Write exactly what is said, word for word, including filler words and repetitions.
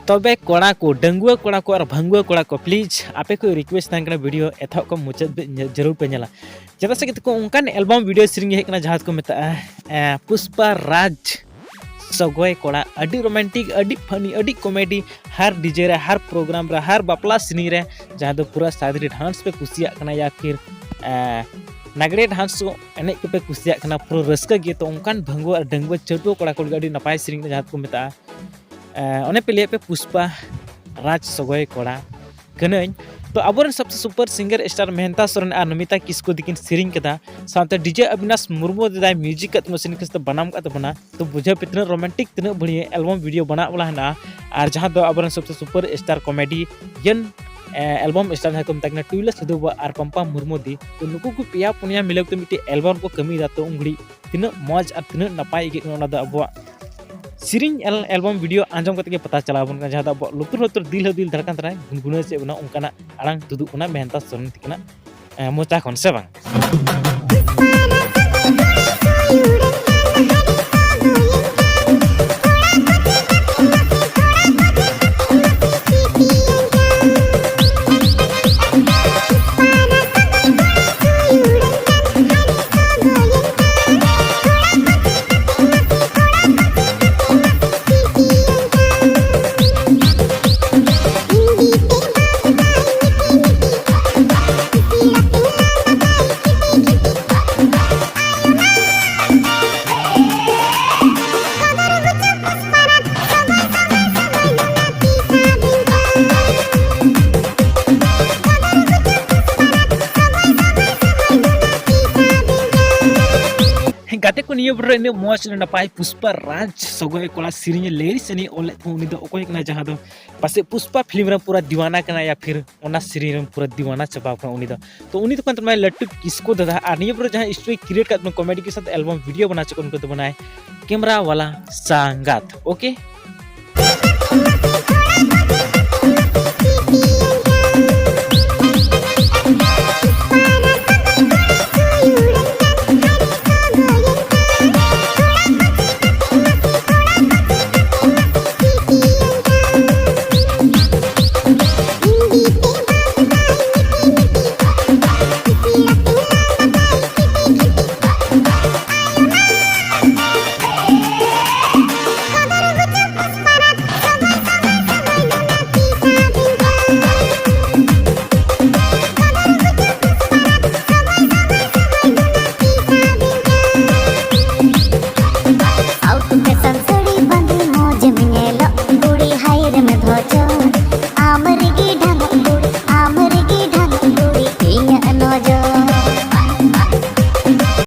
ᱛᱚᱵᱮ ᱠᱚᱲᱟ ᱠᱚ, ᱰᱟᱺᱜᱩᱣᱟᱹ ᱠᱚᱲᱟ ᱠᱚ ᱟᱨ ᱵᱷᱟᱺᱜᱩᱣᱟᱹ ᱠᱚᱲᱟ ᱠᱚ, please ᱟᱯᱮ ᱠᱚ request ᱛᱟᱦᱮᱱ ᱠᱟᱱᱟ, video ᱮᱛᱚᱦᱚᱵ ᱠᱷᱚᱱ ᱢᱩᱪᱟᱹᱫ ᱫᱷᱟᱹᱵᱤᱡ ᱧᱮ-, ᱡᱟᱹᱨᱩᱲ ᱯᱮ ᱧᱮᱞᱟ᱾ ᱪᱮᱫᱟᱜ ᱥᱮ ᱜᱟᱛᱮ ᱠᱚ, ᱚᱱᱠᱟᱱ album video ᱥᱮᱨᱮᱧ ᱜᱮ ᱦᱮᱡ ᱠᱟᱱᱟ ᱡᱟᱦᱟᱸ ᱫᱚᱠᱚ ᱢᱮᱛᱟᱜᱼᱟ, ᱮ, ᱯᱩᱥᱯᱟ ᱨᱟᱡᱽ ᱥᱚᱜᱚᱭ ᱠᱚᱲᱟ᱾ ᱟᱹᱰᱤ romantic, ᱟᱹᱰᱤ funny, ᱟᱹᱰᱤ comedy᱾ ᱦᱟᱨ DJ ᱨᱮ, ᱦᱟᱨ program ᱨᱮ, ᱦᱟᱨ ᱵᱟᱯᱞᱟ ᱥᱮᱨᱮᱧ ᱨᱮ, ᱡᱟᱦᱟᱸ ᱫᱚ ᱯᱩᱨᱟᱹ ᱥᱟᱫᱽᱨᱤ dance ᱯᱮ ᱠᱩᱥᱤᱭᱟᱜ ᱠᱟᱱᱟ ᱭᱟ ᱯᱷᱤᱨ, ᱮ, ᱱᱟᱜᱽᱲᱮ dance ᱮᱱᱮᱡ ᱠᱚᱯᱮ ᱠᱩᱥᱤᱭᱟᱜ ᱠᱟᱱᱟ, ᱯᱩᱨᱟᱹ ᱨᱟᱹᱥᱠᱟᱹ ᱜᱮ᱾ ᱛᱚ ᱚᱱᱠᱟᱱ ᱵᱷᱟᱺᱜᱩᱣᱟᱹ ᱟᱨ ᱰᱟᱺᱜᱩᱣᱟᱹ ᱪᱟᱹᱴᱩᱣᱟᱹ ᱠᱚᱲᱟ ᱠᱚ ᱞᱟᱹᱜᱤᱫ ᱟᱹᱰᱤ ᱱᱟᱯᱟᱭ ᱥᱮᱨᱮᱧ ᱠᱟᱱᱟ ᱡᱟᱦᱟᱸ ᱫᱚᱠᱚ ᱢᱮᱛᱟᱜᱼᱟ, ᱮ, ᱚᱱᱮ ᱯᱮ ᱞᱟᱹᱭᱮᱫ ᱯᱮ ᱯᱩᱥᱯᱟ ᱨᱟᱡᱽ ᱥᱚᱜᱚᱭ ᱠᱚᱲᱟ ᱠᱟᱹᱱᱟᱹᱧ᱾ ᱛᱚ ᱟᱵᱚᱨᱮᱱ ᱥᱚᱵᱥᱮ super singer star ᱢᱮᱦᱮᱱᱛᱟ ᱥᱚᱨᱮᱱ ᱟᱨ ᱱᱚᱢᱤᱛᱟ ᱠᱤᱥᱠᱩ ᱛᱤᱠᱤᱱ ᱥᱮᱨᱮᱧ ᱠᱟᱫᱟ, ᱥᱟᱶᱛᱮ DJ ᱚᱵᱤᱱᱟᱥ ᱢᱩᱨᱢᱩ ᱫᱟᱫᱟᱭ music ᱠᱟᱫ ᱛᱟᱵᱚᱱᱟ, ᱥᱮᱨᱮᱧ ᱠᱟᱫ ᱛᱮ ᱵᱟᱱᱟᱢ ᱠᱟᱫ ᱛᱟᱵᱚᱱᱟ᱾ ᱛᱚ ᱵᱩᱡᱷᱟᱹᱣ ᱯᱮ ᱛᱤᱱᱟᱹᱜ romantic, ᱛᱤᱱᱟᱹᱜ ᱵᱟᱹᱲᱤᱡ album video ᱵᱟᱱᱟᱣ ᱵᱟᱞᱟ ᱦᱮᱱᱟᱜᱼᱟ᱾ ᱟᱨ ᱡᱟᱦᱟᱸ ᱫᱚ ᱟᱵᱚᱨᱮᱱ ᱥᱚᱵᱥᱮ super star comedian, ᱮ, album star ᱡᱟᱦᱟᱸ ᱠᱚ ᱢᱮᱛᱟᱭ ᱠᱟᱱᱟ ᱴᱩᱭᱞᱟᱹ ᱥᱟᱹᱫᱷᱩ ᱵᱟᱵᱟ ᱟᱨ ᱯᱟᱢᱯᱟ ᱢᱩᱨᱢᱩ ᱫᱤ, ᱛᱚ ᱱᱩᱠᱩ ᱠᱚ ᱯᱮᱭᱟ ᱯᱩᱱᱭᱟ ᱢᱤᱞᱟᱹᱣ ᱠᱟᱛᱮ ᱢᱤᱫᱴᱮᱡ album ᱠᱚ ᱠᱟᱹᱢᱤᱭᱮᱫᱟ᱾ ᱛᱚ ᱩᱱ ᱜᱷᱟᱹᱲᱤᱡ ᱛᱤᱱᱟᱹᱜ ᱢᱚᱡᱽ ᱟᱨ ᱛᱤᱱᱟᱹᱜ ᱱᱟᱯᱟᱭ ᱟᱹᱭᱠᱟᱹᱜ ᱠᱟᱱᱟ, ᱚᱱᱟ ᱫᱚ ᱟᱵᱚᱣᱟᱜ ᱥᱮᱨᱮᱧ ᱮᱞ-, album video ᱟᱸᱡᱚᱢ ᱠᱟᱛᱮ ᱜᱮ ᱯᱟᱛᱟ ᱪᱟᱞᱟᱣ ᱟᱵᱚᱱ ᱠᱟᱱᱟ, ᱡᱟᱦᱟᱸ ᱫᱚ ᱟᱵᱚᱣᱟᱜ ᱞᱩᱛᱩᱨ ᱞᱩᱛᱩᱨ, ᱫᱤᱞ ᱦᱚᱸ ᱫᱤᱞ ᱫᱷᱟᱲᱠᱟᱱ ᱛᱟᱨᱟᱭ ᱜᱩᱱᱜᱩᱱᱟᱹᱣ ᱪᱮᱫ ᱵᱚᱱᱟ, ᱚᱱᱠᱟᱱᱟᱜ ᱟᱲᱟᱝ ᱛᱩᱫᱩᱜ ᱠᱟᱱᱟ ᱢᱮᱦᱮᱱᱛᱟ ᱥᱚᱨᱮᱱ ᱛᱤᱠᱤᱱᱟᱜ, ᱮ, ᱢᱚᱪᱟ ᱠᱷᱚᱱ, ᱥᱮ ᱵᱟᱝ? ᱜᱟᱛᱮ ᱠᱚ, ᱱᱤᱭᱟᱹ ᱵᱚᱨᱮ ᱤᱱᱟᱹᱜ ᱢᱚᱡᱽ, ᱱᱟᱯᱟᱭ ᱯᱩᱥᱯᱟ ᱨᱟᱡᱽ ᱥᱚᱜᱚᱭ ᱠᱚᱲᱟ ᱥᱮᱨᱮᱧ ᱮ ᱞᱟᱹᱭ ᱥᱮᱱᱤᱡ ᱚᱞ ᱞᱮᱫ ᱛᱟᱦᱮᱸ, ᱩᱱᱤ ᱫᱚ ᱚᱠᱚᱭ ᱠᱟᱱᱟᱭ? ᱡᱟᱦᱟᱸ ᱫᱚ ᱯᱟᱥᱮᱡ ᱯᱩᱥᱯᱟ film ᱨᱮ ᱯᱩᱨᱟ ᱫᱤᱣᱟᱱᱟ ᱠᱟᱱᱟᱭ, ᱭᱟ ᱯᱷᱤᱨ ᱚᱱᱟ ᱥᱮᱨᱮᱧ ᱨᱮ ᱯᱩᱨᱟ ᱫᱤᱣᱟᱱᱟ ᱪᱟᱵᱟᱣ ᱠᱟᱱᱟ ᱩᱱᱤ ᱫᱚ᱾ ᱛᱚ ᱩᱱᱤ ᱫᱚ ᱠᱟᱱ ᱛᱟᱵᱚᱱᱟᱭ ᱞᱟᱹᱴᱩ ᱠᱤᱥᱠᱩ ᱫᱟᱫᱟ᱾ ᱟᱨ ᱱᱤᱭᱟᱹ ᱵᱚᱨᱮ ᱡᱟᱦᱟᱸ story create ᱠᱟᱜ ᱛᱟᱵᱚᱱᱟ, comedy ᱠᱮ ᱥᱟᱛᱷ album video ᱵᱟᱱᱟ ᱪᱚᱠᱚᱱ ᱠᱚ ᱛᱟᱵᱚᱱᱟᱭ, camera ᱣᱟᱞᱟ ᱥᱟᱝᱜᱟᱛ᱾ OK, ᱛᱮᱜᱮ